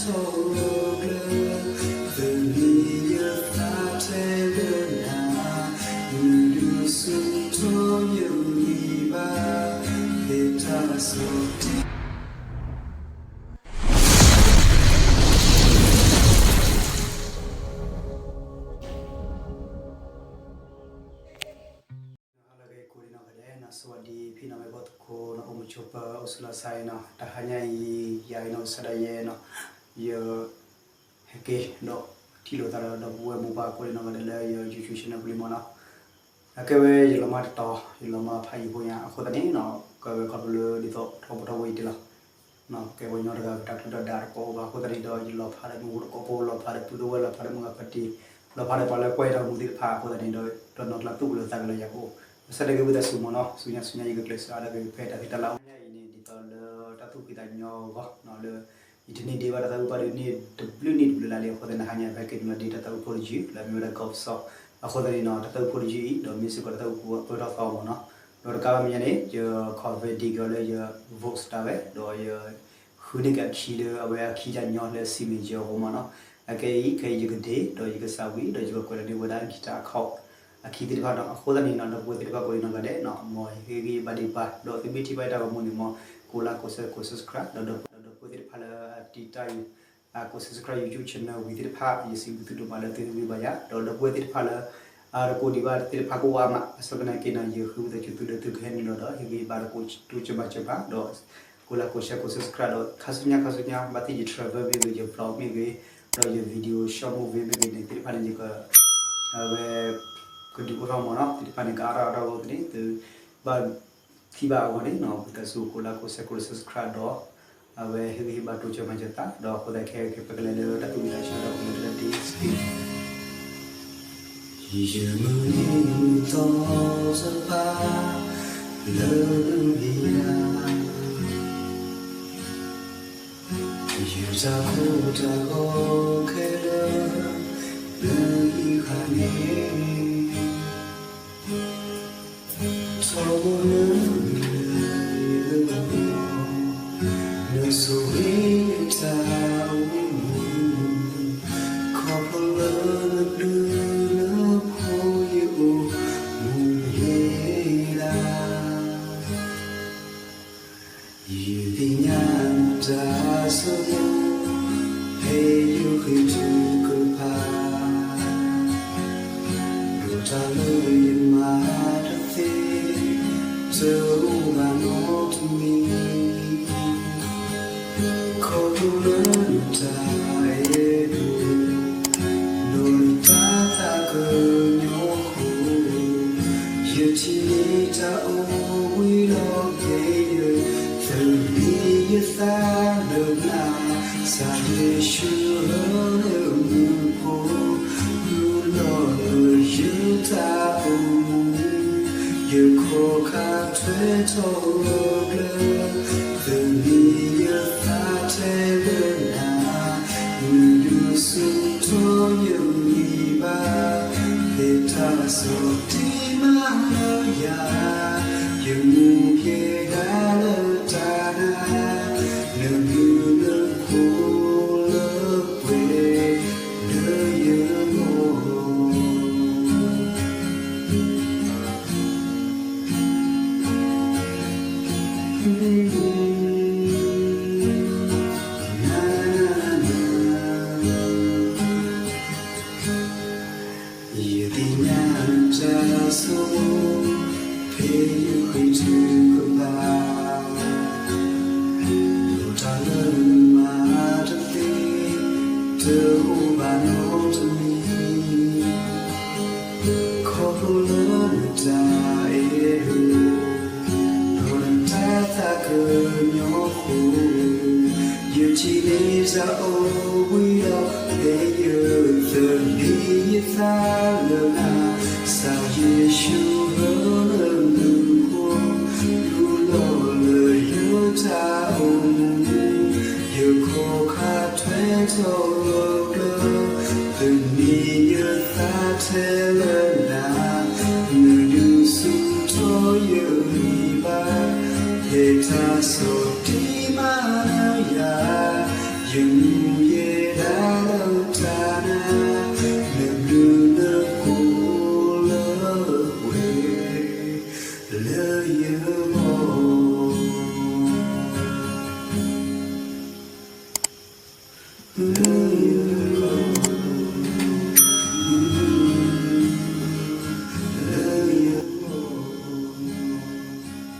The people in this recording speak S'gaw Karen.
ထီၣ်ဂၢၢ်ကျၢၤ, သန့ၤယသးထဲလၢနၤ, မုၢ်ဒုးဆူၣ်ထီၣ်ယဂံၢ်ဘါ, ဟ့ၣ်တၢ်ဆိၣ်တံၢ် ဟါလၢအဂ့ၤ ကိးဒံနီၢ်ဂၤဒဲးနီၤ, စဝၤဒံဖံနီၤ မ့ၢ်ဘီၣ်သကိးနီၤ အိၣ်မူဆိးပၢၤ အိၣ်ဆူၣ်လီၤစၢ်အံၤနီၤ, တဟါညါအံၤ ယၤအံၤနီၤ ကစၢ်ဒၣ်ယဲနီၤ, ယဟဲက့ၤဒီးထံၣ်လိာ်သးဒီး ဒီပုၢ်ဝဲၢ်မိၢ်ပၢ်ကိးဒံနီၢ်ဂၤဒဲးလၢယ YouTube channel ပူၤလံမ့ၢ်နီၤ, အကဲဝဲယလီၤမၢ်တတီၤ ယလီၤမၢ်ဖးယံာ်ဖိညါအဃိသတးန့ၣ်နီၤ, ကဲဝဲခီဖျိလၢဒ်သိးထီဘိထီဘိအံၤတ့ၢ်လီၤ ကဲပှၤကညီတဂၤ တၢ်ထူးတၢ်တီၤတကိးအိၣ်ဘၣ်အဃိသတးန့ၣ်ဒီး ယလီၤဖးဒီးမုၢ်ဟူတကိးဖိ လီၤဖးဒီးပုၢ်ဒီဝဲၢ် လီၤဖးဒီးမုၢ်ဂၤဖါတံၢ် လီၤဖးဒီးပှၤလၢကွၢ်တၢ်မူသ့ၣ်တဖၣ်အဃိသတးန့ၣ်ဒီး တနီၤကျါသူၣ်ကလၢၤသးကလၢၤယၤကအိၣ်, ဘၣ်ဆၣ်သနာ်က့ဝံသးစူၤမ့ၢ်နီၤ, ဆူညါဆူညါယကကျဲးစၢးအါထီၣ်က့ၤဖဲတၢ်သ့တၢ်လၢအအိၣ်ညါအံၤန့ၣ် ဒ်သိးလၢတၢ်သူၣ်ဖှံသးညီအဂီၢ်နီၤ, လၢ ယတန့ၢ်ဒံးဘၣ်တၢ်သးဝံၣ်ပှၢ်ဒုးန့ၢ်တဘျုးနံၣ်တဘျုးလါလံအဃိသတးန့ၣ် ဟါညါဖဲက့ၤနုာ်လီၤဒံးတၢ်သးဝံၣ်ဖိတယုၢ် လၢအမ့ၢ်ဝဲဒၣ် golf shot အဃိသတးန့ၣ်နီၤ, တၢ်သးဝံၣ်ဖိတယုၢ်အံၤ ဒီးမ့ၢ်စ့ၢ်ကီးတၢ်သးဝံၣ်ပူၤအပၢၢ်ထီၣ်သီမ့ၢ်နီၤ, ဒီးတကးဘၣ်မဲာ်ညါန့ၣ် ယ convert က့ၤအီၤလၢယ Voxstar ဝဲ ဒီးယ ဃုန့ၢ်က့ၤအခံလၢအဝဲအခံတၢ်ညီလၢ Messenger အဃိမ့ၢ်နီၤ, အကဲအံၤ ခဲအံၤယကဒ့ ဒီးယကစးဝံၤ ဒီးယကကွဲးလီၤန့ၢ်ဝဲဒၣ် guitar chord အခံသ့ၣ်တဖၣ်နီၤ, အဃိသတးန့ၣ်နီၤ ဒီပုၢ်ဝဲၢ်သ့ၣ်တဖၣ်ကိးဒံနီၢ်ဂၤဒဲးနီၤ, မ်ဟ့ၣ်ဂံၢ်ဘါဒံးဘၣ် ဒီးသုမ့ၢ်ထံၣ်ဘၣ်တၢ်ဂီၤမူန့ၣ် မ်ကိးလၢကိး share ကိး subscribe ဒီး ဒီပုၢ်ဝဲၢ်သ့ၣ်တဖၣ်လၢ အတံာ်တာ်ယ အကိး subscribe YouTube channel ဝံၤသ့ၣ်တဖၣ် ယစံးဘျုးသုဒိၣ်မးလၢသုဟ့ၣ်ဂံၢ်ဘါယၤ, ဒီးဒီပုၢ်ဝဲၢ်သ့ၣ်တဖၣ်လၢ အတကိးဒံးဘၣ်သ့ၣ်တဖၣ်ကအိၣ်အါမး, ဘၣ်ဆၣ်သနာ်က့နီၤ ယဃ့ဝံသးစူၤသုလၢသုကဟဲနုာ်လီၤဒီး ဟ့ၣ်ဂံၢ်ဘါဒီးကိးတိစၢၤမၤစၢၤပှၤ ဒီး ကိးလၢကိး share ကိး subscribe ဒီး ခါဆူညါခါဆူညါ ဘၣ်သ့ၣ်ယ travel မ့ၢ်ဂ့ၤ ယ vlog မ့ၢ်ဂ့ၤ ဒီးယ video short movie မ့ၢ်ဂ့ၤန့ၣ် သ့ၣ်တဖၣ်န့ၣ် ယက အဝဲ ကဒုးအိၣ်ထီၣ်မ့ၢ်နီၤ, သ့ၣ်တဖၣ်န့ၣ် ကအါထီၣ်အါထီၣ်အဂီၢ်သ့ၣ်န့ၣ် သုဘၣ်ထံၣ်ဘၣ်အဂီၢ်န့ၣ်နီၤ ဝံသးစူၤကိးလၢကိး share ကိး subscribe ဒီး အဝဲဟ့ၣ်ဂံၢ်ဟ့ၣ်ဘါတိစၢၤမၤစၢၤသး ဒီးအဃိသတးခဲအံၤ ပကလဲၤလၢတၢ်သူၣ်ဝံၣ်သးဆၢဒီးပကလဲၤလၢ this week ယမုၢ်နံၤမုၢ်သီတဖၣ် လၢနမံၤညါ ယတၢ်ကိၢ်တၢ်ဂီၤခဲလၢာ် လၢယဟးန့ၣ် ထီဘိလၢနမံၤလၢ နဆိၣ်ဂ့ၤယတၢ်အိၣ်မူ ခီဖျိလၢနဘျုးနဖှိၣ်ယအိၣ်မူန့ၣ်လီၤ. ယသ့ၣ်ညါနတၢ်ဆိၣ်ဂ့ၤ ဖဲယဃ့ထုကဖၣ် ဒီးတၢ်လၢယမၤတသ့ တအိၣ်ဘၣ်နီတမံၤ ခီဖျိလၢနတၢ်အဲၣ်ဒိး ဒီးနတၢ်သးကညီၤအဃိ ယထံၣ်န့ၢ်တၢ်အိၣ်ဘှံးလီၤဖဲယသန့ၤယသးလၢနၤ ကစၢ်ယ့ၣ်ၡူးလၢနမူခိၣ် လူလီၤလၢယတၢ်အိၣ်မူ ယခီၣ်ခါထွဲထီၣ်ဂၢၢ်ကျၢၤ သန့ၤယသးထဲလၢနၤ မုၢ်ဒုးဆူၣ်ထီၣ်ယဂံၢ်ဘါ ဟ့ၣ်တၢ်ဆီၣ်တံၢ်မၤနၢၤယၤ ယမူယဒါလၢတၢ်နာ် နဘျုးနဖှိၣ်လၢပှဲၤလၢယဂီၢ် ယသ့ၣ်ညါနတၢ်ဆိၣ်ဂ့ၤ ဖဲယဃ့ထုကဖၣ် ဒီးတၢ်လၢနမၤတသ့ တအိၣ်ဘၣ်နီတမံၤ ခီဖျိလၢနတၢ်အဲၣ်ဒိး ဒီးနတၢ်သးကညီၤအဃိ ယထံၣ်န့ၢ်တၢ်အိၣ်ဘှံးလီၤဖဲယသန့ၤယသးလၢနၤ ကစၢ်ယ့ၣ်ၡူးလၢနမူခိၣ် လူလီၤလၢယတၢ်အိၣ်မူ ယခီၣ်ခါထွဲထီၣ်ဂၢၢ်ကျၢၤ သန့ၤယသးထဲလၢနၤ မုၢ်ဒုးဆူၣ်ထီၣ်ယဂံၢ်ဘါ ဟ့ၣ်တၢ်ဆီၣ်တံၢ်မၤနၢၤယၤ ယမူ